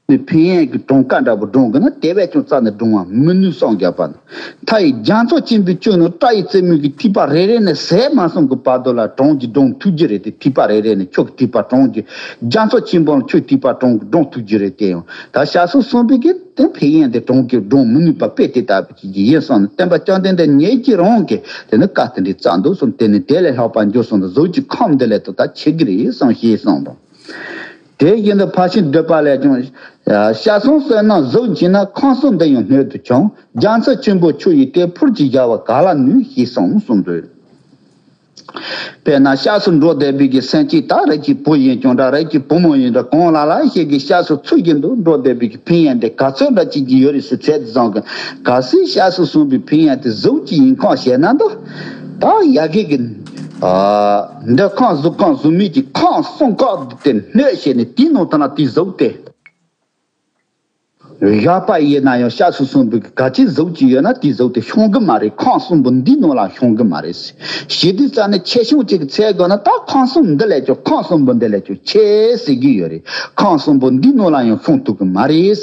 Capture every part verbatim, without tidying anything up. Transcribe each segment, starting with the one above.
ནི་ཕན་ཡོན་གྱི་གྲངས་ཀ་འདྲ་པོ་བགྲང་དགོས་ན་དེ་བས་ཀྱང་རྩ་ནས་བགྲང་བ་མི་ནུས་བསམ་བཞག་པ་ནི། མཐའ་ཡི་རྒྱ་མཚོ་ཆེན་པོའི་ཁྱོན་ནས་སྐྲ་ཡི་རྩེ་མོ་གི་ཐིགས་པ་རེ་རེ་ནས་ཟད་མ་སོང་གི་བར་དུ་ལ་གྲངས་ཀྱིས་བགྲང་ཐུབ་ཀྱི་རེད་དེ། ཐིགས་པ་རེ་རེ་ནས་ཁྱོད་ཀྱི་ཐིགས་པ་གྲངས་ཀྱིས། རྒྱ་མཚོ་ཆེན་པོ་ལ་ཁྱོད་ཐིགས་པ་གྲངས་ཀྱིས་བགྲང་ཐུབ་ཀྱི་རེད་དེ། ཡང་ད་སྐྱབས་སུ་སོང་བའི་གི་དེ་ཕན་ཡོན་དེ་གྲངས་ཀྱིས་བགྲང་མི་ནུས་པ་དཔེ་དེ་ལྟ་བུ་ཅིག་ཡིན་བསམ་ནས་སྟོན་པ་བཅོམ་ལྡན་འདས་ཉིད་ཀྱིས་རང་གིས་དེ་ནི་བཀའ་དེ་འདྲའི་སྩལ་འདུག་གསུངས། དེ་ནི་དེ་ལས་ལྷག་པ་འགྱོ་གསུངས་ཏེ། གཟུགས་ཀྱི་ཁམས་འདི་ལས་དུ་ད་ཆེ་གི་རེད་གསུངས་ཞེས་གསུངས་དང་། དེ་བཞིན་དུ་ཕར་ཕྱིན་བསྡུས་པ་ལས་ཀྱང་། སྐྱབས་སུ་བསོད་ནམས་གཟུགས་ཆེ་ན། ཁམས་གསུམ་འདི་ཡང་སྣོད་དུ་ཆུང་། རྒྱ་མཚོ་ཆེན་པོ་ཆུ་ཡིས་དེ། ཕུར་གྱིས་བཞག་པ་ག་ལ་ནུས། ཞེས་གསུངས་གསུངས་འདུག། དཔེར་ན་སྐྱབས་སུ་འགྲོ་བསྡད་པའི་གི་སེམས་ཅན་ད་རང་གི་བུ་ཡིན་ཀྱང་འདྲ། རང་གི་བུ་མོ་ཡིན་འདྲ། གང་ལ་ལ་ཞིག་གི་སྐྱབས་སུ་ཚུལ་བཞིན་དུ་འགྲོ་བསྡད་པའི་གི་ཕན་ཡོན་དེ་ག་ཚོད་འདྲ་ཅིག་གི་ཡོད་རེད་ཟེར་ཚད་དུ་བཟང་གི། གལ་སྲིད་སྐྱབས་སུ་སོང་བའི་ཕན་ཡོན་དེ་གཟུགས་ཀྱི་ཡིན་ཁམས་བྱས་ན་འདུག། ད་ཡ་གི་གི་ཨ་འདོད་ཁམས་གཟུགས་ཁམས་གཟུགས་མེད་ཀྱི་ཁམས་གསུམ་ཀ་དེ་སྣོད་བྱས་ནས་དེའི་ནང་དུ་ན་དེའི་གཟུགས་དེ། བཞག་པ་ཡིན་ན་ཡང་སྐྱབས་སུ་སོང་བའི་ག་ཅི་གཟུགས་ཅིག་ཡོད་ན་དེའི་གཟུགས་དེ་ཤོང་གི་མ་རེད། ཁམས་གསུམ་པོ་འདིའི་ནང་ལ་ཤོང་གི་མ་རེད། ཞེ་དུས་ཙམ་ནས་ཆེ་ཆུང་གཅིག་འཚོལ་དགོས་ན་ད་ཁམས་གསུམ་འདི་ལས་ཀྱང་ཁམས་གསུམ་པོ་འདི་ལས་ཀྱང་ཆེ་ཟེར་གྱི་ཡོད་རེད། ཁམས་གསུམ་པོ་འདིའི་ནང་ལ་ཡང་ཤོང་ཐུབ་གི་མ་རེད།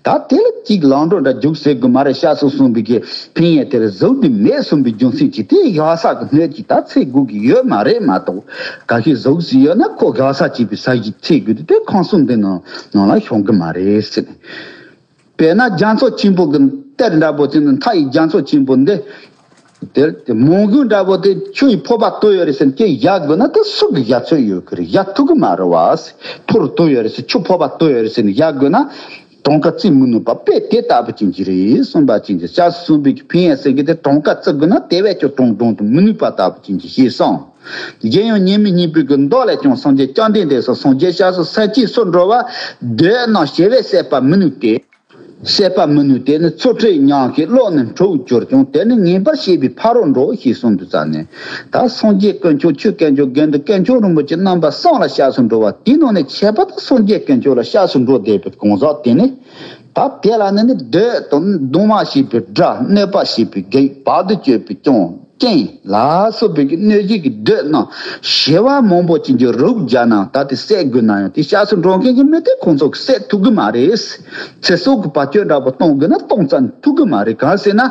ད་དེ་ལ་གཅིག་ལམ་འགྲོ་འདྲ་རྒྱུགས་ཟེར་གི་མ་རེད། སྐྱབས་སུ་སོང་བའི་གི་ཕན་ཡོན་དེར་གཟུགས་དེ་མེད་གསུངས་པའི་རྒྱུ་མཚན་གྱིས་དེ་བཞག་ས་གི་སྣོད་ཀྱི་ད་འཚོལ་དགོས་ཀྱི་ཡོད་མ་རེད་མ་གཏོགས། གལ་སྲིད་གཟུགས་ཤིག་ཡོད་ན་ཁོ་བཞག་ས་བྱེད་པའི་ས་གཞི་འཚོལ་དགོས་དུས་དེ་ཁམས་གསུམ་འདི་ནང་ནང་ལ་ཤོང་གི་མ་རེད་ཟེར། དཔེར་ན་རྒྱ་མཚོ་ཆེན་པོ་གི་གཏེར་འདྲ་པོ་དེ་ནི་མཐའ་ཡི་རྒྱ་མཚོ་ཆེན་པོ་འདི། དེར་དེ་མོན་གྷོ་འདྲ་པོ་དེ་ཆུ་ཡི་ཕོར་པ་བཏོན་ཡོད་རེད་ཟེར་ནས་ཁྱེད་བཞག་དགོས་ན་དེ་སུ་གིས་བཞག་ཚོད་ཡོད་གི་རེད། བཞག་ཐུབ་གི་མ་རེད་བ། ཕོར་བཏོན་ཡོད་རེད་ཟེར། ཆུ་ཕོར་པ་བཏོན་ཡོད་རེད་ཟེར་ནས་བཞག་དགོས་ན། གྲངས་ཀ་བརྩི་མི་ནུས་པ་དཔེ་དེ་ལྟ་བུ་ཅན་གྱི་རེད་གསུངས་པ་ཅན་གྱི། སྐྱབས་སུ་སོང་བའི་གི་ཕན་ཡོན་ཟེར་གི་དེ་གྲངས་ཀ་བརྩི་དགོས་ན་དེ་བས་ཀྱང་གྲངས་བགྲང་དུ་མི་ནུས་པ་ལྟ་བུ་ཅན་གྱི་ཞེས་གསུངས། གཞན་ཡང་ཉི་མའི་སྙིང་པོའི་གི་མདོ་ལས་ཀྱང་སངས་རྒྱས་བཅོམ་ལྡན་འདས་སུ་སངས་རྒྱས་སྐྱབས་སུ་སེམས་བསྐྱེད་སུ་འགྲོ་བ་འདོད་རྣམས་ཞི་བས་བསད་པ་མི་ནུས་ཏེ། བསད་པ་མི་ནུས་ཏེ་ནི་ཚུལ་ཁྲིམས་ཉམས་ཤིང་བློ་ནི་འཁྲུགས་གྱུར་ཀྱང་། དེ་ནི་ངེས་པར་ཤེས་པའི་ཕ་རོལ་འགྲོ་ཞེས་གསུངས་དུས་ཙམ་ནས། ད་སངས་རྒྱས་དཀོན་མཆོག་ཆོས་དཀོན་མཆོག་དགེ་འདུན་དཀོན་མཆོག་རིན་པོ་ཆེ་རྣམ་པ་གསུམ་ལ་སྐྱབས་སུ་འགྲོ་བ་དེའི་ནང་ནས་ཁྱད་པར་དུ་སངས་རྒྱས་དཀོན་མཆོག་ལ་སྐྱབས་སུ་འགྲོ་བསྡད་པའི་གང་ཟག་དེ་ནི། ད་དེ་ལ་ནི་ནི་འདོད་དང་གདུང་བ་བྱེད་པའི་དགྲ། གནོད་པ་བྱེད་པའི་བགེགས། བར་དུ་གཅོད་པའི་གཅིན་གཅིན་ལ་སོགས་པའི་གི་གནོད་བྱེད་ཀྱི་འདོད་རྣམས་ཞི་བ་མང་པོ་ཅན་གྱི་རོགས་བརྒྱབ་ནའང་ད་དེ་བསད་དགོས་ན་ཡང་དེ་སྐྱབས་སུ་འགྲོ་མཁན་གྱི་མི་དེ་ཁོང་ཚོ་གིས་བསད་ཐུབ་གི་མ་རེད། ཚེ་སྲོག་གི་བར་ཆད་འདྲ་པོ་གཏོང་དགོས་ན་གཏོང་ཙམ་ཐུབ་གི་མ་རེད། གང་ཟེར་ན་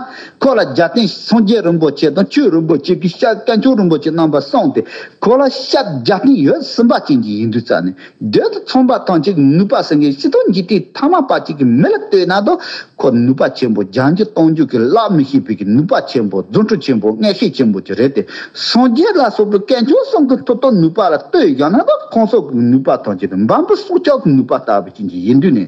ཁོ་ལ་རྒྱབ་རྟེན་སངས་རྒྱས་རིན་པོ་ཆེ་དང་ཆོས་རིན་པོ་ཆེ་གི་སྐྱབས་དཀོན་མཆོག་རིན་པོ་ཆེ་རྣམ་པ་གསུམ་དེ་ཁོ་ལ་སྐྱབས་རྒྱབ་རྟེན་ཡོད་ཟིན་པ་ཅན་གྱི་ཡིན་དུས་ཙམ་ནས། འདོད་དང་ཚངས་པ་ཐམས་ཅད་ཀྱི་ནུས་པ་ཟེར་མཁན་སྤྱི་དང་འཇིག་རྟེན་ཐ་མལ་པ་ཅིག་གི་མི་ལ་ལྟོས་ན་དང་། ཁོ་ནུས་པ་ཆེན་པོ་སྦྱང་རྒྱུ་གཏོང་རྒྱུ་གི་བརླག་མི་ཤེས་པའི་གི་ནུས་པ་ཆེན་པོ། རྫུ་འཕྲུལ་ཆེན་པོ། མངོན་ཤེས་ཆེན་པོ་ཅིག་རེད་དེ། སངས་རྒྱས་ལ་སོགས་པའི་དཀོན་མཆོག་གསུམ་གྱི་མཐུ་སྟོབས་ནུས་པ་ལ་ལྟོས་བཞག་ན་དང་། ཁོང་ཚོ་གི་ནུས་པ་ཐམས་ཅད་དེ་འབམ་པོ་སྲོག་ཆགས་ཀྱི་ནུས་པ་ལྟ་བུ་ཅན་གྱི་ཡིན་དུས་ནས།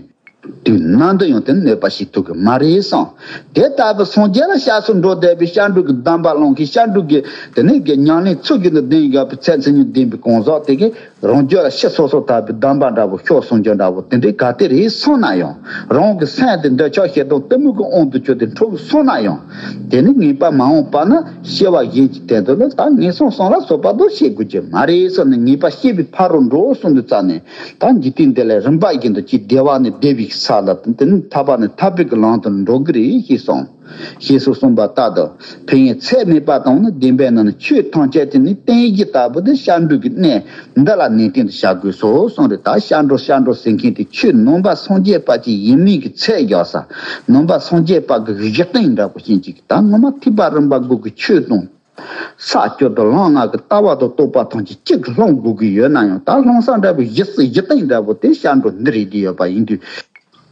དུས་ནམ་དུ་ཡང་དེ་གནོད་པ་བྱེད་ཐུབ་ཀྱི་མ་རེད་བསམ། དེ་ལྟ་བུ་སངས་རྒྱས་ལ་སྐྱབས་སུ་འགྲོ་བསྡད་པའི་སྐྱབས་འགྲོ་གི་སྡོམ་པ་བླངས་མཁན། སྐྱབས་འགྲོ་གི་དེ་ནས་གི་ཉམས་ལེན་ཚུལ་བཞིན་དུ་ལྡན་ཡོད་པའི་ཚད་མཚན་ཉིད་ལྡན་པའི་གང་ཟག་དེ་གིས་རང་རྒྱུད་ལ་ཕྱི་སོ་སོ་ལྟ་བུའི་སྡོམ་པ་འདྲ་པོ་ཤོར་སོང་རྒྱུ་འདྲ་པོ་དེ་འདྲའི་ག་དེ་རེད་སོང་ན་ཡང་། རང་གི་སེམས་དེ་འདོད་ཆགས་ཞེ་སྡང་གཏི་མུག་གི་དབང་དུ་གྱུར་ཏེ་འཁྲུགས་སོང་ན་ཡང་། དེ་ནི་ངེས་པ་མ་འོངས་པ་ན་སྐྱེ་བ་གཞན་གྱི་དོན་དུ་ལ་ད་ངན་སོང་གསུམ་ལ་སོགས་པ་དུ་སྐྱེ་དགོས་ཀྱི་མ་རེད་ཟེར་ནས། ངེས་པ་ཤེས་པའི་ཕ་རོལ་འགྲོ་གསུངས་དུས་ཙམ་ནས། ད་འཇིག་རྟེན་འདི་ལ་རིམ་པ་བཞིན་དུ་ཅིག་བདེ་བ་ནས་བདེ་བའི་ས་ལ། དེ་ནི་ཐར་པ་ནས་ཐར་པའི་གི་ལམ་དུ་འགྲོ་གི་རེད་ཞེས་གསུངས། ཞེས་སོགས་གསུངས་པ་ལྟར་དུ། ཕན་ཡོན་ཚད་མེད་པ་དང་ནི་བདེན་པའི་ནང་ནས་ཆོས་ཐམས་ཅད་དེ་ནི་རྟེན་གཞི་ལྟ་བུ་དེ་སྐྱབས་འགྲོ་གི་གནས་འདི་ལ་ནན་ཏན་དུ་བྱ་དགོས་སོ་གསུངས་རེད། ད་སྐྱབས་འགྲོ་སྐྱབས་འགྲོ་ཟེར་མཁན་དེ་ཆོས་ནང་པ་སངས་རྒྱས་པ་ཅིག་ཡིན་མིན་གྱི་ཚད་བཞག་ས། ནང་པ་སངས་རྒྱས་པ་གི་གཞི་རྟེན་འདྲ་པོ་ཅན་ཅིག་ད་ངོ་མ་ཐེག་པ་རིམ་པ་དགུ་གི་ཆོས་དང་། ས་བཅུ་དང་ལམ་ལྔ་གི་ལྟ་བ་དང་རྟོགས་པ་ཐམས་ཅད་གཅིག་ལྷུང་དགོས་ཀྱི་ཡོད་ན་ཡང་། ད་ལྷུང་ས་འདྲ་པོའི་གཞི་རྩ་གཞི་རྟེན་འདྲ་པོ་དེ་སྐྱབས་འགྲོ་འདི་རེད་བསྡད་ཡོད་པ་ཡིན་དུས།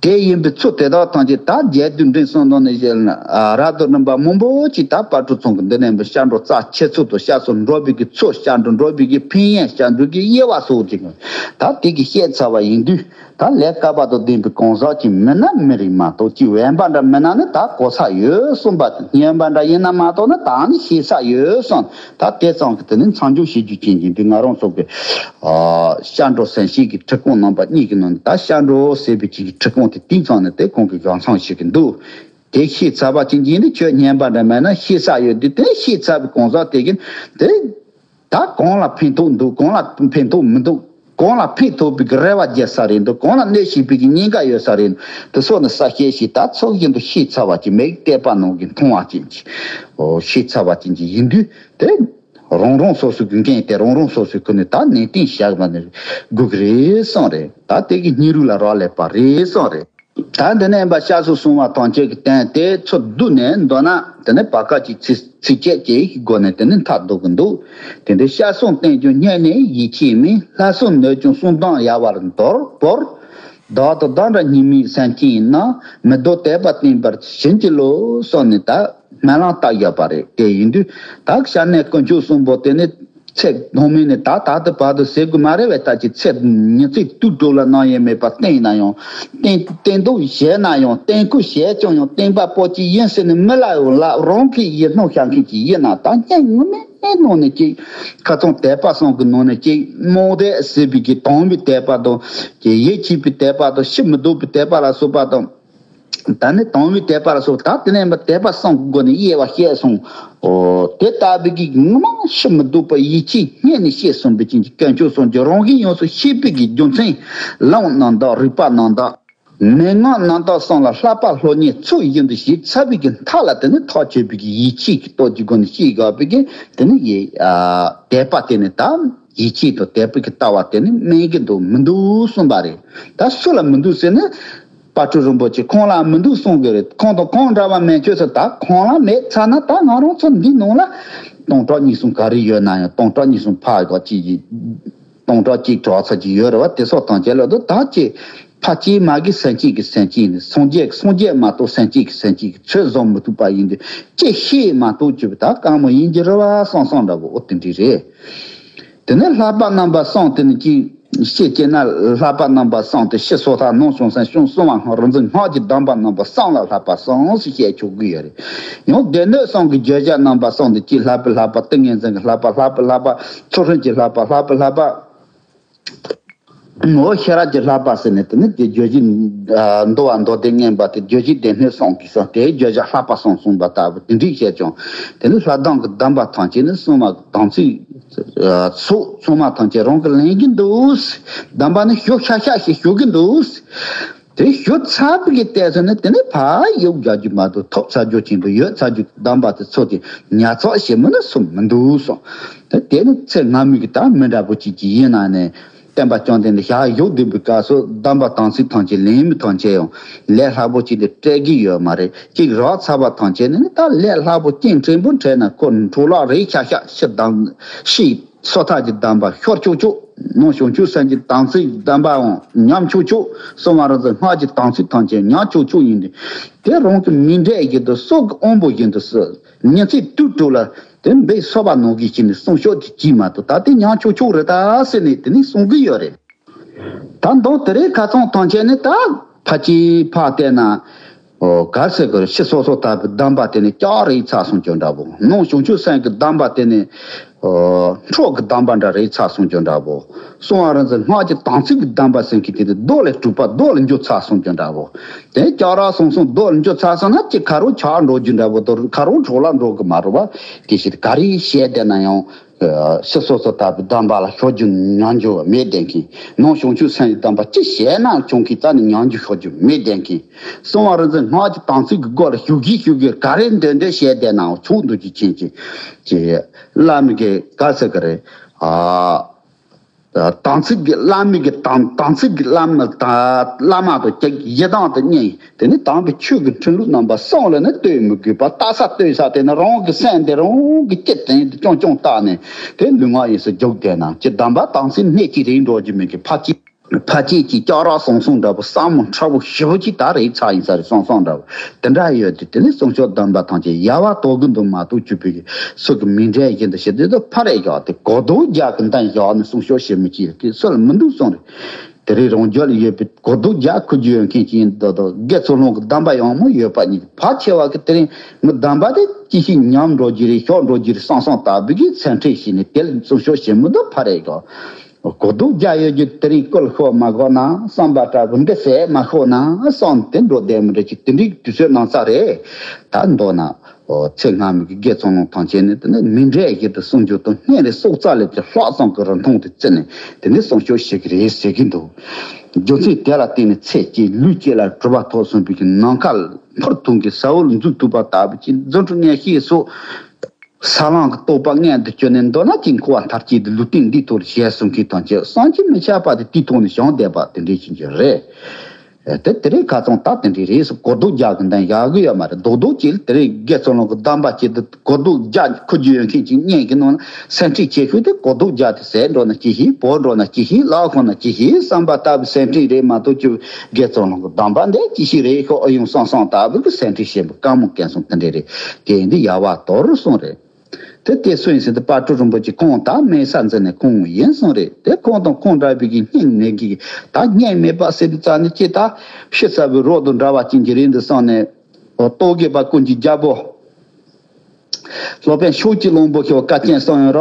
དེ་ཡིན་པའི་ཚུལ་དེ་དག་ཐམས་ཅད་ད་རྒྱས་བསྡུས་འབྲིང་གསུམ་དང་ནི་བཤད་ན། ཨ། རབ་ཏུ་རིམ་པ་མང་པོ་ཅིག་ད་དཔལ་སྤྲུལ་ཚང་གིས་འདི་ནས་སྐྱབས་འགྲོ་རྩ་ཆེ་ཚུལ་དང་། སྐྱབས་སུ་འགྲོ་བའི་གི་ཚུལ། སྐྱབས་འགྲོ་འགྲོ་བའི་གི་ཕན་ཡོན། སྐྱབས་འགྲོ་གི་དབྱེ་བ་སོགས་ཅིག་ད་དེ་གི་བཤད་ཚར་བ་ཡིན་དུས། ད་ལས་བསྐལ་པ་དང་ལྡན་པའི་གང་ཟག་ཅིག་མིན་ན་མི་རིགས་མ་གཏོགས། ཅིག་དབེན་པ་འདྲ་མིན་ན་ནི་ད་གོ་ས་ཡོད་གསུངས་པ་དང་། རྙེད་པ་འདྲ་ཡིན་ན་མ་གཏོགས་ནི་ད་ནི་ཤེས་ས་ཡོད་གསུངས། ད་དེ་ཙམ་གྱིས་དེ་ནི་མཚམས་འཇོག་བྱེད་རྒྱུ་ཅན་གྱི་འདི་ང་རང་ཚོ་གི། ཨ། སྐྱབས་འགྲོ་ཟེར་མཁན་གྱི་ཁྲིད་ཁང་རྣམ་པ་གཉིས་ཀྱི་ནང་ནས་ད་སྐྱབས་འགྲོ་ཟེར་བའི་ཅིག་གི་ཁྲིད་ཁང་དེ་དེང་ཙམ་ནས་དེ་གོང་གི་གང་ཚང་ཞིག་གི་འདུག། དེ་ཤེས་ཚར་བ་ཅན་གྱི་ནི་ཁྱོད་རྙེད་པ་འདྲ་མེད་ན་ཤེས་ས་ཡོད་དུས། དེ་ཤེས་ཚར་བའི་གང་ཟག་དེ་གིས་དེ། ད་གང་ལ་ཕན་ཐོགས་འདུག། གང་ལ་ཕན་ཐོགས་མི་འདུག། གང་ལ་ཕན་ཐོགས་པའི་གི་རེ་བ་རྒྱག་ས་རེད་འདུག། གང་ལ་གནོད་བྱེད་པའི་གི་ཉེན་ཁ་ཡོད་ས་རེད་འདུག། དེ་སོགས་ནི་གསལ་བཤད་ཞིག་ད་ཚོགས་བཞིན་དུ་ཤེས་ཚར་བ་ཅིག་མེད། བལྟས་པ་ནང་གི་མཐོང་བ་ཅན་གྱི། ཨོ། ཤེས་ཚར་བ་ཅན་གྱི་ཡིན་དུས་དེ། རང་རང་སོ་སོའི་འགན་དེ་རང་རང་སོ་སོའི་ཁུར་ནས་ད་ནན་ཏན་བཞག་པ་ནི་དགོས་ཀྱི་རེད་བསམ་རེད། ད་དེ་གི་སྙིང་རུས་ལ་རག་ལས་པ་རེད་བསམ་རེད། ད་འདི་ནས་ཡིན་པ་སྐྱབས་སུ་སོང་བ་ཐམས་ཅད་ཀྱི་སྟེང་དེ་ཚུར་བསྡུས་ནས་མདོར་ན་དེ་ནས་བར་སྐབས་ཀྱི་ཚིགས་ཚིགས་བཅད་ཅིག་གི་སྒོ་ནས་དེ་ནས་མཐར་ཟློག་གི་འདུག་དེ་འདྲའི་སྐྱབས་སུ་བསྟེན་ཀྱང་སྙན་ནས་ཡིད་ཆེས་མིན། ལྷ་སུ་གནོད་ཀྱང་གསུང་གདངས་ཡལ་བར་འདོར་བོར། བདག་དང་བདག་འདྲ་གཉིས་མེད་སེམས་ཅན་ཡིན་ན། མི་ལྡོག་དད་པ་བསྟེན་པར་བྱིན་གྱིས་རློབས་གསུངས་ནས་ད་སྨོན་ལམ་བཏབ་ཡོད་པ་རེད། དེ་ཡིན་དུས་ད་ཤ་གནད་དཀོན་མཆོག་གསུམ་པོ་དེ་ནི་ཚེ་ཐུང་མིན་ནས་ད་ད་ལྟ་བར་དུ་ཟེར་དགོས་མ་རེད་བས། ད་ཅི་ཚེ་ཉི་ཚེ་དུས་དྲུག་ལ་གནང་ཡས་མེད་པ་བསྟེན་ན་ཡང་བསྟེན་བསྟེན་འདུག་བྱས་ན་ཡང་བསྟེན་ཁུལ་བྱས་ཀྱང་ཡང་བསྟེན་པ་པོ་ཅིག་ཡིན་ཟེར་ནས་མི་ལ་ཡང་ལབ། རང་གི་ཡིད་སྣང་བཤད་མཁན་ཅིག་ཡིན་ན་ད་སྙན་ངོ་མའི་ནང་ནས་ཅིག་ཁ་ཚང་དད་པ་སོང་གི་ནང་ནས་ཅིག་རྨོངས་དད་ཟེར་བའི་གི་དམ་པའི་དད་པ་དང་ཅིག་ཡིད་ཆེས་པའི་དད་པ་དང་ཕྱི་མི་སྡུག་པའི་དད་པ་ལ་སོགས་པ་དང་། ད་ནི་དང་བའི་དད་པ་ལ་སོགས་ད་དེ་ནས་མ་དད་པ་སངས་སྒོ་ནས་དབྱེ་བ་བཤད་སོང་། ཨོ་དེ་ལྟ་བུའི་གི་ངོ་མ་ཕྱི་མི་སྡུག་པ་ཡིད་ཆེས་སྙན་ནས་བཤད་སོང་བའི་ཅན་གྱི་དཀོན་མཆོག་གསུམ་གྱི་རང་བཞིན་ཡོངས་སུ་ཤེས་པའི་གི་རྒྱུ་མཚན། ལམ་རྣམ་དག་རིགས་པ་རྣམ་དག་མན་ངག་རྣམ་དག་གསུམ་ལ་བསླབ་པ་སློབ་གཉེར་ཚུལ་བཞིན་དུ་བྱས་ཚར་བའི་གི་མཐའ་ལ་དེ་ནི་ཐག་ཆོད་པའི་གི་ཡིད་ཆེས་ཀྱི་སྟོབས་ཀྱི་སྒོ་ནས་བཤད་དགོས་པའི་གི་དེ་ནི་ཡི་ཨ་དད་པ་དེ་ནི་ད་ཡིད་ཆེས་དང་དད་པའི་གི་ལྟ་བ་དེ་ནི་དམན་གྱི་འདུག་མི་འདུག་གསུངས་པ་རེད། ད་སུ་ལ་མི་འདུག་ཟེར་ན། དཔལ་སྤྲུལ་རིན་པོ་ཆེ་ཁོང་ལ་མི་འདུག་གསུང་གི་རེད། ཁོང་དང་ཁོང་འདྲ་བ་མན་ཆད་ཟེར། ད་ཁོང་ལ་མེད་ཚར་ན་ད་ང་རང་ཚོ་འདི་ནང་ལ་སྟོང་ཕྲག་གཉིས་གསུམ་ག་རེ་ཡོད་ན་ཡང་སྟོང་ཕྲག་གཉིས་གསུམ་ཕ་ག་ཅིག་གི་སྟོང་ཕྲག་གཅིག་གྲགས་ཚར་གྱི་ཡོད་རེད་བ། དེ་སོགས་དང་བཅས་ལ་དུ་ད་ཅི་ཕ་སྐྱེས་མ་གི་སེམས་ཅན་གྱི་སེམས་ཅན་ནི་སངས་རྒྱས་སངས་རྒྱས་མ་གཏོགས་སེམས་ཅན་གྱི་སེམས་ཅན་གྱི་ཚོད་བཟུང་མི་ཐུབ་པ་ཡིན་དུས་ཅི་ཤེས་མ་གཏོགས་ཅི་བ་ད་གང་མོ་ཡིན་གྱི་རེད་བ་བསམ་བསམ་འདྲ་བོ་ཨོ་དེ་འདྲ་རེད། དེ་ནས་བསླབ་པ་རྣམ་པ་གསུམ་དེ་ནི་ཅི་ཤེས་ཅེ་ན། བསླབ་པ་རྣམ་པ་གསུམ་དེ་ཕྱི་སོ་ཐར་ནང་བྱང་སེམས་གསུམ་གསུམ་པ་སྔགས་རིག་འཛིན་སྔགས་ཀྱི་གདམས་པ་རྣམ་པ་གསུམ་ལ་བསླབ་པ་གསུམ་ཞེས་བྱས་ཆོག་གི་ཡོད་རེད། ཡང་སྡེ་སྣོད་གསུམ་གྱི་བརྗོད་བྱ་རྣམ་པ་གསུམ་དེ་ཅི་བསླབ་པའི་བསླབ་པ་ཏིང་ངེ་འཛིན་གྱི་བསླབ་པ་བསླབ་པའི་བསླབ་པ་ཚུལ་ཁྲིམས་ཀྱི་བསླབ་པ་བསླབ་པའི་བསླབ་པ། ངོ་བོ་ཤེས་རབ་ཀྱི་བསླབ་པ་ཟེར་ནས་དེ་ནི་དེ་བརྗོད་བྱའི་མདོ་བ་མདོ་སྡེ་མངོན་པ་དེ་བརྗོད་བྱའི་སྡེ་སྣོད་གསུམ་གྱི་གསུམ་དེའི་བརྗོད་བྱ་བསླབ་པ་གསུམ་གསུངས་པ་ལྟ་བུ་དེ་འགྲིག་བྱས་ཀྱང་དེ་ནི་ལྷ་གདམས་ཀྱི་གདམས་པ་ཐམས་ཅད་ནི་གསུང་བ་དམ་ཚིག་ཚོགས་ཚང་མ་ཐམས་ཅད་རང་གི་ལེན་གྱི་འདུག་གདམས་པ་ནི་ཞུ་ཤ་ཤ་ཞིག་ཞུ་གི་འདུག་དེ་ཞུ་ཚར་བའི་གི་ལྟས་སུ་ནི་དེ་ནི་ཕར་ཡོད་རྒྱག་རྒྱུ་མ་གཏོགས་ཐོབ་ཚར་རྒྱུ་ཆེན་པོ་ཡོད་ཚར་རྒྱུ་གདམས་པ་དེ་ཚོ་དེ་ཉར་ཚགས་བྱེད་མི་ནི་སུ་མི་འདུག་སོང་། དེ་དེ་ནི་ཚེ་སྔ་མའི་གི་ད་མི་འདྲ་པོ་ཅིག་ཅིག་ཡིན་ན་ནི། སྟོན་པ་བཅོམ་ལྡན་འདས་ཞལ་བཞུགས་བསྡད་པའི་སྐབས་སུ་གདམས་པ་དམ་ཚིག་ཐམས་ཅད་ལེན་མི་ཐམས་ཅད་ཡང་ལས་སླ་པོ་ཅིག་ལས་སྤྲད་ཀྱི་ཡོད་མ་རེད། གཅིག་རག་ཚར་བ་ཐམས་ཅད་ནི་ད་ལས་སླ་པོ་སྐྱེངས་ཕྲན་བུ་འཕྲད་ན་ཁོ་འཕྲོ་བརླག་རེད་ཤག་ཤག་ཕྱི་གདམས་ཕྱི་སོ་ཐར་གྱི་གདམས་པ་ཤོར་ཆོག་ཆོག་ནང་བྱང་ཆུབ་སེམས་ཀྱི་དམ་ཚིག་གདམས་པའང་ཉམས་ཆོག་ཆོག་གསང་བ་རིག་འཛིན་སྔགས་ཀྱི་དམ་ཚིག་ཐམས་ཅད་ཉམས་ཆོག་ཆོག་ཡིན་དུས་དེ་རང་གི་མི་འདྲ་བཞིན་དུ་སྲོག་གི་དབང་པོ་བཞིན་དུ་སྲིད། ཉིན་མཚན་དུས་དྲུག་ལ་དེ་འབད་སོ་པ་ནང་གི་ཅིག་ནས་གསུང་ཤོག་ཅིག་གྱིས་མ་གཏོགས་ད་དེ་ཉམས་ཆོག་ཆོག་རེད་ད་ཟེར་ནས་དེ་ནས་གསུང་གི་ཡོད་རེད། ད་མདོ་དེ་རིང་ཁ་སང་ཐམས་ཅད་ནི་ད་ཕ་ཅིག་ཕར་བལྟས་ན། ཨོ་ག་ཟེར་གི་རེད། ཕྱི་སོ་སོ་ལྟ་བུའི་གདམས་པ་དེ་ནི་ལྕགས་རེད་ཚར་སོང་ཅོ་འདྲ་བོ། ནང་བྱང་ཆུབ་སེམས་ཀྱི་གདམས་པ་དེ་ནི་ཨོ་འཕྲོག་གི་གདམས་པ་འདྲ་རེད་ཚར་སོང་ཅོ་འདྲ་བོ། གསང་བ་རིག་འཛིན་སྔགས་ཀྱི་དམ་ཚིག་གི་གདམས་པ་ཟེར་མཁན་དེ་ནི་རྡོ་ལས་གྲུབ་པ་རྡོ་ལ་འགྱུར་ཚར་སོང་ཅོ་འདྲ་བོ། དེ་ལྕགས་ར་སོང་སོང་རྡོ་ལ་འགྱུར་ཚར་སོང་ན་ཅི་ཁ་རོག་ཆག་འགྲོ་རྒྱུ་འདྲ་བོ་དང་ཁ་རོག་འཕྲོ་བརླག་འགྲོ་གི་མ་རེད་བ། དེ་ཕྱིར་ག་རེ་བཤད་བསྡད་ན་ཡང་། ཕྱི་སོ་སོ་ལྟ་བུའི་གདམས་པ་ལ་ཤོར་རྒྱུ་ཉམས་འགྱུར་མེད་བསྡད་མཁན། ནང་བྱང་ཆུབ་སེམས་ཀྱི་གདམས་པ་ཅི་བཤད་ན་ཁྱོད་ཀྱིས་རྩ་ནས་ཉམས་འགྱུར་ཤོར་རྒྱུ་མེད་བསྡད་མཁན། གསང་བ་རིག་འཛིན་སྔགས་ཀྱི་དམ་ཚིག་གི་སྐོར་ལ་ཞུ་གིན་ཞུ་གིན་ག་རེ་འདོན་འདོན་བཤད་བསྡད་ནའང་ཆོག་འདུག་རྒྱུ་མཁན་གྱི་ཀྱི་བླ་མའི་གི་ག་ཟེར་གི་རེད། ཨ་དམ་ཚིག་གི་བླ་མའི་གི་དམ་དམ་ཚིག་གི་བླ་མ་དང་བླ་མ་དང་གཅིག་ཡི་དམ་དུ་གཉིས། དེ་ནི་དམ་པའི་ཆོས་ཀྱི་ཁྲིམས་ལུགས་རྣམ་པ་གསུམ་ལ་ནི་ལྟོས་མི་དགོས་པར་ལྟ་ས་ལྟོས་ས་དེ་ནི་རང་གི་སེམས་དེ་རང་གི་སྐྱེ་དྲན་དུ་ཅུང་ཅུང་བཏགས་ནས་དེ་ལུས་ངག་ཡིད་གསུམ་རྒྱུག་བསྡད་ན་ཅི་གདམས་པ་དམ་ཚིག་སྣེ་གཅིག་རེད་འགྲོ་རྒྱུ་མེད་ཀི། ཕ་སྐྱེས་ཕ་སྐྱེས་ཀྱི་ལྕགས་ར་ཟང་ཟིང་འདྲ་པོ་ཟབ་མོ་ཕྲ་བོ་ཞེ་པོ་ཅིག་ད་རེད་ཚར་ཡིན་ས་རེད་ཟང་ཟིང་འདྲ་པོ་དེ་འདྲ་ཡོད་དེ། དེ་ནི་གསུང་ཆོག་གདམས་པ་ཐམས་ཅད་ཡལ་བ་དོག་གི་འདུག་མ་གཏོགས་གཅིག་པུའི་སུ་གི་མི་འདྲ་བཞིན་དུ་ཞེ་དེ་དུ་ཕ་རེད་ཡག་དེ་གོ་ལྡོག་རྒྱག་གི་འདང་ཡག་ནི་གསུང་ཆོག་ཞེ་མི་ཅིག་དེ་སུ་ལ་མི་འདུག་གསུང་རེད། དེ་རིང་རང་རྒྱུད་ལ་ཡོད་པའི་གོ་ལྡོག་རྒྱག་ཁུར་རྒྱུ་ཡོད་མཁན་ཅིག་ཡིན་དོ་དོ་དགེ་ཚུལ་སློང་གི་གདམས་པ་ཡང་མོ་ཡོད་པ་ཉིད་ཕལ་ཆེ་བ་གི་དེ་རིང་ངི་གདམས་པ་དེ་ཅི་ཞིག་ཉམས་འགྲོ་རྒྱུ་རེད་ཤོར་འགྲོ་རྒྱུ་རེད་བསམ་བསམ་ལྟ་བུ་གི་སེམས་ཁྲལ་བྱས་ནས་དེ་ལ་གསུང་ཆོག་ཞེ་མི་འདུག་ཕ་རེད་ཡག་གོ་ལྡོག་རྒྱག་ཡོད་རྒྱུ་དེ་རིང་བཀོལ་ཤོག་མ་གོ་ན་བསམ་པ་འདྲ་པོ་འདི་ཟེར་མ་ཤོག་ན་བསམ་དེ་འགྲོ་བསྡད་མི་འདྲ་ཅིག་དེ་འདྲའི་དུས་ཚོད་གནང་ས་རེད། ད་མདོར་ན། ཚེ་སྔ་མའི་གི་དགེ་ཚུལ་སློང་ཐམས་ཅད་ནི་དེ་ནི་མི་འདྲ་བཞིན་དུ་གསུང་རྒྱུ་དང་སྔོན་ལ་སྲོག་རྩ་ལས་ཀྱི་ལྷག་བསམ་གྱི་རིན་ཐང་དེ་བརྩིས་ནས་དེ་ནི་གསུང་ཆོག་ཞིག་རེད་ཟེར་གྱི་འདུག་རྒྱུ་མཚན་དེ་ལ་བརྟེན་ནས་ཚེ་གཅིག་ལུས་གཅིག་ལ་གྲུབ་པ་ཐོབ་སོང་བའི་གི་ནམ་མཁའ་འཕུར་ཐོན་གྱི་ས་འོག་ལ་འཛུལ་ཐུབ་པ་ལྟ་བུ་ཅིག་རྫུ་འཕྲུལ་ངན་ཤེས་སོགས། ས་བསླང་གི་རྟོག་པ་མངལ་དུ་གྱུར་ནས་འདོད་ན་ཀྱེ་འཁོར་བ་མཐར་སྐྱེལ་དུ་ལུས་རྟེན་འདིའི་ཐོག་ལ་ཞེས་གསུང་མཁན་ཐམས་ཅད་བསམ་གྱིས་མི་ཁྱབ་པ་དེ་དེའི་ཐོག་ནས་བྱུང་བསྡད་པ་དེ་འདྲའི་ཕྱིན་གྱི་རེད། དེ་དེ་རིང་ཁ་སང་ད་དེ་འདྲའི་རེས་སུ་གོ་ལྡོག་རྒྱག་གི་འདུག་ཡག་གི་ཡོད་མ་རེད། རྡོག་རྡོག་ཅིག་དེ་རིང་དགེ་ཚུལ་སློང་གི་གདམས་པ་ཅིག་ཏུ་གོ་ལྡོག་རྒྱག་ཁུ་རྒྱུ་ཡོད་མཁན་ཅིག་བརྙན་གྱི་ནང་ན་སེམས་ཁྲིད་བྱེད་ཤོས་དེ་གོ་ལྡོག་རྒྱག་དེ་ཟས་འགྲོ་ན་ཅི་ཤེས། བོ་འགྲོ་ན་ཅི་ཤེས། ལག་ཁོང་ན་ཅི་ཤེས་བསམ་པ་ལྟ་བུའི་སེམས་ཁྲིད་རེད་མ་གཏོགས་ཀྱི་དགེ་ཚུལ་སློང་གི་གདམས་པ་འདི་ཅི་ཤེས་རེད་ཤོག་ཨ་ཡོང་སང་སང་ལྟ་བུ་གི་སེམས་ཁྲིད་བྱེད་པའི་བཀའ་མོལ་སྐལ་སོང་དེ་འདྲ་རེད། དེ་ཡིན་དུས་ཡ་བ་དོར་སོང་རེད། དེ་དེ་སུ་ཡིན་ཟེར་དུས་དཔལ་སྤྲུལ་རིན་པོ་ཆེ་ཁོང་ད་སྨན་ས་འཛིན་ནས་ཁོང་ཡིན་སོང་རེད། དེ་ཁོང་དང་ཁོང་འདྲ་བའི་གི་སྙིང་ནད་ཀྱི་ད་སྙིང་མེད་པ་ཟེར་དུས་རྩ་ནས་ཅི་ད་ཤི་ཚར་བའི་རོ་དང་འདྲ་བ་ཅན་གྱི་རེད་འདུག་བསམ་ནས་རྟོག་གེ་པ་ཀུན་གྱི་རྒྱལ་པོ། སློབ་དཔོན་ཕྱོགས་ཀྱི་གླང་པོ་ཆེ་བ་བཀའ་བསྟན་གསུངས་ཡོད་ར།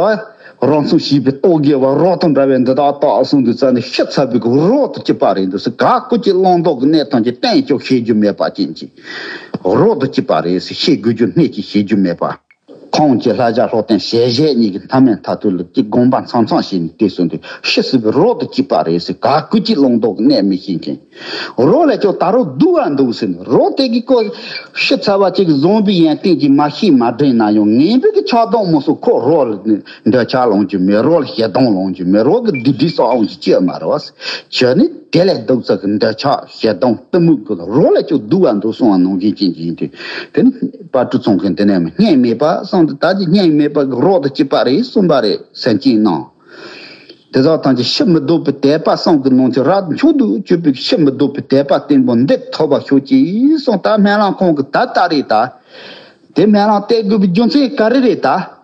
རང་སྲོག་ཞེས་པའི་རྟོག་གེ་བ་རོ་དང་འདྲ་བའི་འདི་དག་དག་གསུངས་དུས་རྩ་ནས་ཤི་ཚར་བའི་གི་རོ་དང་གཅིག་པ་རེད་འདུག་ཟེར། ག་ཀུན་གྱི་གླང་མདོག་གི་གནས་ཐམས་ཅད་བསྟན་ཀྱང་ཤེས་རྒྱུ་མེད་པ་ཅན་གྱི་རོ་དང་གཅིག་པ་རེད་ཟེར། ཤེས་དགོས་རྒྱུ་གནས་ཀྱི་ཤེས་རྒྱུ་མེད་པ། ཁོང་གི་ལྷ་བྱ་ལྷོ་སྟེང་ཞལ་བཞེས་གཉིས་ཀྱི་མཐའ་མའི་མཐའ་ཐུག་ལ་གཅིག་དགོངས་པ་མཚམས་མཚམས་བྱས་ནས་བལྟས་སོང་དུས་ཤི་ཟིན་པའི་རོ་དང་གཅིག་པ་རེད་ཟེར། ག་ཀུན་གྱི་གླང་མདོག་གི་གནས་མི་ཤེས་མཁན། རོ་ལས་ཀྱང་ད་རུང་སྡུག་པ་འདུག་ཟེར་ནས། རོ་དེ་གི་ཁོ་ཤི་ཚར་བ་ཅིག་བཟུང་བའི་ཡོན་ཏན་གྱིས་མ་ཤི་མ་འདྲེན་ན་ཡང་ངན་པའི་གི་ཆགས་སྡང་མ་སོགས་ཁོ་རོ་ལ་འདོད་ཆགས་ལོང་རྒྱུ་མེད། རོ་ལ་ཞེ་སྡང་ལོང་རྒྱུ་མེད། རོ་གི་སྡིག་སྒྲིབ་སོགས་ཨང་ཅི་སྐྱེ་མ་རེད་བ། བྱས་ནས་དེ་ལས་སྡུག་ཚད་ཀྱི་འདོད་ཆགས་ཞེ་སྡང་གཏི་མུག་གི་རོ་ལས་ཀྱང་སྡུག་པ་འདུག་གསུངས་པ་ནང་བཞིན་ཅན་གྱི་ཡིན་དུས། དེ་ནི་དཔལ་སྤྲུལ་ཚོང་མཁན་དེ་ནས་མི་སྙིང་མེད་པ་བསམ་དུས་ད་དེ་སྙིང་མེད་པ་གི་རོ་དང་གཅིག་པ་རེད་གསུངས་པ་རེད། སེམས་ཅན་རྣམས། དེ་དག་ཐམས་ཅད་ཤི་མི་ལྡོག་པའི་དད་པ་བསམ་གྱིས་ནང་ཚེ་རབ་ཏུ་མཆོག་ཏུ་གྱུར་པའི་ཤི་མི་ལྡོག་པའི་དད་པ་བརྟན་པོ་འདི་ཐོབ་པར་ཤོག་ཅིག་གསུངས། ད་སྨོན་ལམ་ཁོང་གི་ད་ལྟ་རེད་ད། དེ་སྨོན་ལམ་གཏད་དགོས་པའི་རྒྱུ་མཚན་ག་རེ་རེད་ད།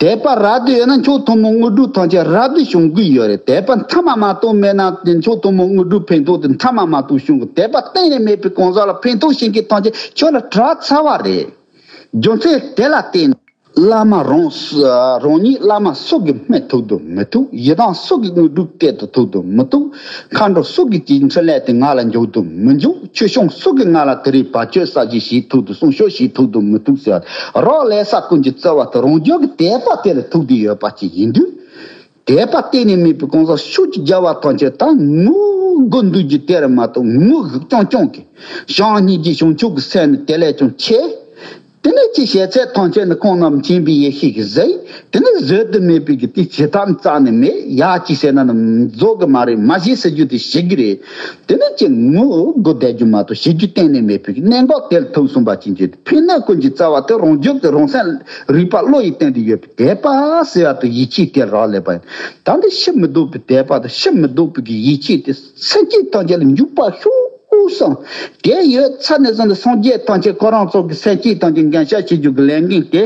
དད་པ་རབ་ཏུ་ཡོད་ན་མཆོག་ཐུན་མོང་དངོས་གྲུབ་ཐམས་ཅད་རབ་ཏུ་བྱུང་གི་ཡོད་རེད། དད་པ་མཐའ་མ་མ་གཏོགས་མེད་ན་དེ་མཆོག་ཐུན་མོང་དངོས་གྲུབ་ཕན་ཐོགས་དེ་མཐའ་མ་མ་གཏོགས་བྱུང་གི། དད་པ་གཏན་ནས་མེད་པའི་གང་ཟག་ལ་ཕན་ཐོགས་བྱེད་མཁན་ཐམས་ཅད་ཁྱོད་ལ་གྲགས་ཚར་བ་རེད། རྒྱུ་མཚན་དེ་ལ་བརྟེན་ནས་བླ་མ་རང་སུ་རང་ཉིད་བླ་མ་སུ་གིས་སྨད་ཐུབ་དང་མི་ཐུབ། ཡི་དམ་སུ་གིས་དངོས་གྲུབ་སྟེར་དུ་ཐུབ་དང་མི་ཐུབ། མཁའ་འགྲོ་སུ་གིས་ཀྱི་འཕྲིན་ལས་དེ་ང་ལ་འཇུག་དང་མི་འཇུག། ཆོས་སྐྱོང་སུ་གིས་ང་ལ་དེ་རིང་བར་ཆད་ས་གཞི་བྱེད་ཐུབ་དང་གསུང་ཆོས་བྱེད་ཐུབ་དང་མི་ཐུབ་ཟེར་བ་རག་ལས་ས་ཀུན་གྱི་རྩ་བ་དེ་རང་རྒྱུད་ཀྱི་དད་པ་དེ་ལ་ཐུག་བསྡད་ཡོད་པ་ཅིག་ཡིན་དུས། དད་པ་གཏན་ནས་མེད་པའི་གང་ཟག་ཕྱོགས་ཀྱི་རྒྱལ་བ་ཐམས་ཅད་ད་ངུ་དགོས་འདུག་རྒྱུ་དེ་རེད་མ་གཏོགས་ངུ་ཀྱང་ཀྱང་གི་བྱམས་སྙིང་རྗེ་བྱང་ཆུབ་ཀྱི་སེམས་ནི་དེ་ལས་ཀྱང་ཆེ། དེ་ནས་ཅི་བྱས་ཚད་ཐམས་ཅད་ནི་ཁོང་རྣམས་མཁྱེན་པའི་ཡེ་ཤེས་ཀྱིས་ཟད། དེ་ནི་བཟོད་དུ་མེད་པའི་གི་དེ་བྱེད་ཐབས་རྩ་ནས་མེད། ཡ་ཅི་ཟེར་ན་ནི་རྫོགས་གི་མ་རེད། མ་བྱེད་ཟེར་རྒྱུ་དེ་བྱེད་གི་རེད། དེ་ནི་ཅི་ངུ་དགོས་བསྡད་རྒྱུ་མ་གཏོགས་བྱེད་རྒྱུ་གཏན་ནས་མེད་པའི་གི་གནད་འགག་དེར་ཐུག་སོང་པ་ཅན་གྱི་ཕན་གནོད་ཀུན་གྱི་རྩ་བ་དེ་རང་རྒྱུད་ཀྱི་རང་སེམས་རིག་པ་བློ་ཡིས་བསྟན་ཏེ་ཡོད་པའི་དད་པ་ཟེར་བ་དེ་ཡིད་ཆེས་དེར་རག་ལས་པ་ཡིན། ད་འདི་ཤི་མི་ལྡོག་པའི་དད་པ་དང་ཤི་མི་ལྡོག་པའི་གི་ཡིད་ཆེས་དེ་སེམས་ཅན་ཐམས་ཅད་ལ་འཇུག་པ་ཤོག་གསུངས། དེ་ཡོད་ཚར་ནས་བཟུང་སྟེ་སངས་རྒྱས་ཐམས་ཅད་ཁོ་རང་ཚོ་གི་སེམས་ཅན་ཐམས་ཅད་འགན་ཤ་བྱེད་རྒྱུ་གི་ལས་འགན་དེ་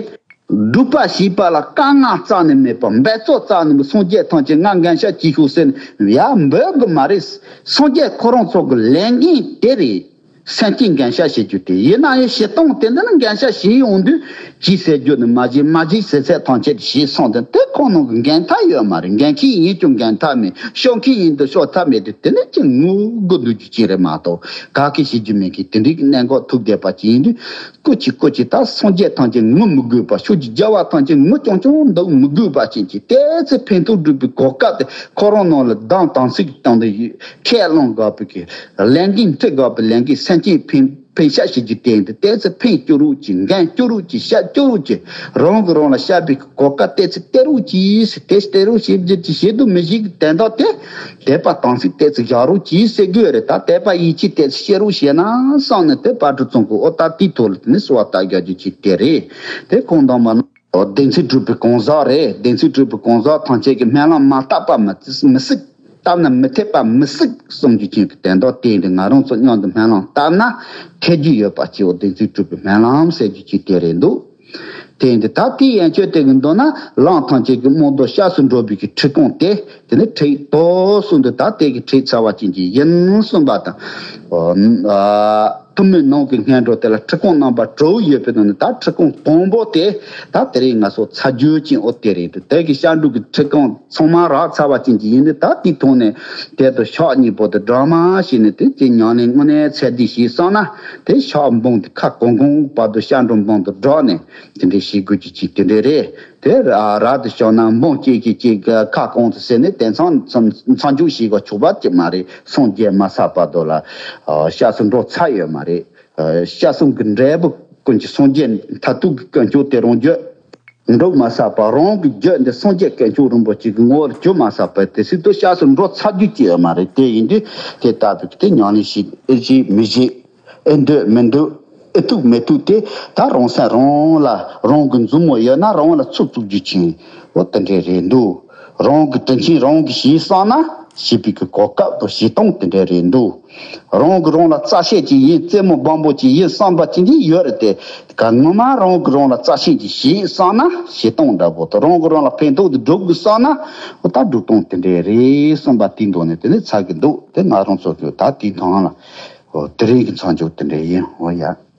སྒྲུབ་པ་བྱེད་པ་ལ་དཀའ་ངལ་རྩ་ནས་མེད་པ། འབད་རྩོལ་རྩ་ནས་མེད། སངས་རྒྱས་ཐམས་ཅད་ང་འགན་ཤ་བྱེད་ཤོག་ཟེར་ནས་ཡར་འབོད་གི་མ་རེད། སངས་རྒྱས་ཁོ་རང་ཚོ་གི་ལས་འགན་དེ་རེད། སེམས་ཅན་འགན་ཤ་བྱེད་རྒྱུ་དེ་ཡིན་ན་ཡང་བྱེད་སྟངས་དེ་འདི་ནི་འགན་ཤ་བྱེད་ཡོང་དུས་ཅི་ཟེར་རྒྱུ་ནི་མ་བྱེད། མ་བྱེད་ཟེར་ཚད་ཐམས་ཅད་བྱེད་སོང་དེ་དེ་ཁོང་རྣམས་ཀྱི་འགན་ཐག་ཡོད་མ་རེད། འགན་འཁྱེར་ཡིན་ཀྱང་འགན་ཐག་མེད། ཤོག་འཁྱེར་ཡིན་དུས་ཤོག་ཐག་མེད་དུས་དེ་ནི་ཅི་ངུ་དགོས་འདུག་རྒྱུ་ཅི་རེད་མ་གཏོགས་ག་གེ་བྱེད་རྒྱུ་མེད་མཁན་དེ་འདྲའི་གནད་འགག་ཐུག་བསྡད་པ་ཅིག་ཡིན་དུས། སྐུ་མཁྱེན་སྐུ་མཁྱེན། ད་སངས་རྒྱས་ཐམས་ཅད་ངུ་མི་དགོས་པ། ཕྱོགས་ཀྱི་རྒྱལ་བ་ཐམས་ཅད་ངུ་ཀྱང་ཀྱང་འདུག་མི་དགོས་པ་ཅན་གྱི་ཏོག་ཙམ་ཕན་ཐོགས་སྒྲུབ་པའི་གོ་སྐབས་དེ་ཁོ་རང་ནང་ལ་གདམས་དམ་ཚིག་གི་སྟེང་དུ་ཁས་བླངས་དགོས་པའི་གི་ལས་འགན་འཁྲི་དགོས་པའི་ལས་འགན་སེམས་ཅན་ཕན་ཕན་ཤ་ཞིག་གི་སྟེང་དུ་ཏོག་ཙམ་ཕན་སྐྱོ་རོགས་ཀྱི་འགན་སྐྱོ་རོགས་ཀྱི་ཤ་སྐྱོ་རོགས་ཀྱི་རང་གི་རང་ལ་ཤ་བའི་གི་གོ་སྐབས་ཏོག་ཙམ་སྟེར་རོགས་ཀྱིས་ཟེར། དེ་སྟེར་རོགས་བྱེད་རྒྱུ་གྱི་བྱེད་དུ་མི་བྱེད་ཀྱི་དོན་དག་དེ། དད་པ་དམ་ཚིག་ཏོག་ཙམ་བཞག་རོགས་གྱིས་ཟེར་དགོས་རེད། ད་དད་པ་ཡིད་ཆེས་ཏོག་ཙམ་བྱེད་རོགས་བྱས་ན་བསམ་ནས་དེ་དཔལ་སྤྲུལ་ཚང་གི་ཨོ་ད་དེའི་ཐོག་ལ་དེ་ནས་གསོལ་བ་བཏབ་རྒྱག་རྒྱུ་ཅིག་དེ་རེད། དེ་ཁོང་དང་མ་ནོར་བདེན་ཚིག་གྲུབ་པའི་གང་ཟག་རེད། བདེན་ཚིག་གྲུབ་པའི་གང་ཟག་ཐམས་ཅད་ཀྱིས་སྨོན་ལམ་མ་བཏབ་པ་མི་མི་སྲིད། བཏབ་ན་མི་འཐད་པ་མི་སྲིད་གསུང་རྒྱུ་ཅན་གྱི་དོན་དག་དེ་འདི་ང་རང་ཚོ་མཉམ་དུ་སྨོན་ལམ་བཏབ་ན་འཐད་རྒྱུ་ཡོད་པ་ཅིག་འོ་བདེན་ཚིག་གྲུབ་པའི་སྨོན་ལམ་ཟེར་རྒྱུ་ཅིག་དེ་རེད་འདུག་དེ་ཡིན་དུས་ད་ལྟའི་ཡན་ཆོད་དེ་གི་མདོར་ན་ལམ་ཐམས་ཅད་ཀྱི་རྨང་རྡོ་སྐྱབས་སུ་འགྲོ་བའི་གི་ཁྲིད་ཁང་དེ་དེ་ནི་ཁྲིད་དོ་གསུངས་དུས་ད་དེ་གི་ཁྲིད་ཚར་བ་ཅན་གྱི་ཡིན་གསུངས་པ་དང་། ཐུན་མོང་ནང་གི་སྔོན་འགྲོ་དེ་ལ་ཁྲིད་ཁང་རྣམ་པ་དྲུག་ཡོད་པའི་ནང་ནས་ད་ཁྲིད་ཁང་དང་པོ་དེ་ད་དེ་རིང་ང་ཚོ་ཚར་རྒྱུ་ཅན་འོ་དེ་རེད་འདུག་དེ་གི་སྐྱབས་འགྲོ་གི་ཁྲིད་ཁང་ཚང་མ་རག་ཚར་བ་ཅན་གྱི་ཡིན་དུས་ད་དེའི་ཐོག་ནས་དེ་དུ་ཕྱག་གཉིས་པོ་དེ་སྦྲགས་མ་བྱས་ནས་དེ་ཅི་ཉམས་ལེན་དངོས་གནས་ཚད་ལྡན་བྱས་སོང་ན་དེ་ཕྱག་འབུམ་དེ་ཁ་གང་གང་བར་དུ་སྐྱབས་འགྲོ་འབུམ་དུ་སྦྲགས་ནས་དེ་འདྲའི་བྱེད་དགོས་ཀྱི་ཅིག་དེ་འདྲའི་རེད། དེ་ར་ར་དུ་བྱུང་ན་འབུམ་གཅིག་གིས་གཅིག་ཁ་གང་དུ་ཟེར་ནས་དེང་སང་མཚམས་མཚམས་འཇོག་བྱེད་དགོས་ཆོག་པ་ཅིག་མ་རེད། སངས་རྒྱས་མ་ཚར་བར་དུ་ལ་སྐྱབས་སུ་འགྲོ་ཚར་ཡོད་མ་རེད། སྐྱབས་གསུམ་གྱི་འབྲས་བུ་ཀུན་གྱི་སངས་རྒྱས་མཐར་ཐུག་གི་ཀུན་སྤྱོད་དེ་རང་རྒྱུད། འགྲུབ་མ་བསགས་པར་རང་གི་རྒྱུད་འདི་སངས་རྒྱས་དཀོན་མཆོག་རིན་པོ་ཆེ་གི་ངོ་བོར་གྱུར་མ་བསགས་པར་དེ་སྲིད་དུ་སྐྱབས་སུ་འགྲོ་ཚར་རྒྱུ་ཅི་ཡོད་མ་རེད། དེ་ཡིན་དུས་དེ་ལྟ་བུའི་དེ་ཉམས་ལེན་བྱེད་ཨེ་བྱེད་མི་བྱེད། ཨེ་འདོད་མི་འདོད། ཨེ་ཐུབ་མི་ཐུབ་དེ་ད་རང་སེམས་རང་ལ་རང་གི་མཛུབ་མོ་ཡོད་ན་རང་ལ་ཚུར་བཙུགས་རྒྱུ་ཅན་འོ་དེ་འདྲས་རེད་འདུག་རང་གི་དྲིན་ཆེན་རང་གིས་བྱས་བསམ་ན་བྱས་པའི་གི་གོ་སྐབས་དང་བྱེད་སྟངས་དེ་འདྲས་རེད་འདུག་རང་གིས་རང་ལ་རྩ་ཤེས་ཅིག་ཡིན། རྩེད་མོ་སྦོམ་པོ་ཅིག་ཡིན་བསམ་པ་ཅིག་འདི་ཡོད་རེད་དེ། ག་ངོ་མ་རང་གིས་རང་ལ་རྩ་ཤེས་ཅིག་བྱས་བསམ་ན་བྱེད་སྟངས་འདྲ་པོ་དང་། རང་གིས་རང་ལ་ཕན་ཐོགས་དེ་སྒྲུབ་དགོས་བསམ་ན་འོ་ད་སྒྲུབ་སྟངས་དེ་འདྲས་རེད་བསམ་པ་དེའི་མདོ་ནས་དེ་ནས་ཚར་གི་འདུག་དེ་ང་རང་ཚོ་གི་ད་དེའི་ཐང་ལ་འོ་དེ་རིང་གི་མཚམས་འཇོག་དེ་འདྲས་ཡིན། འོ་ཡ།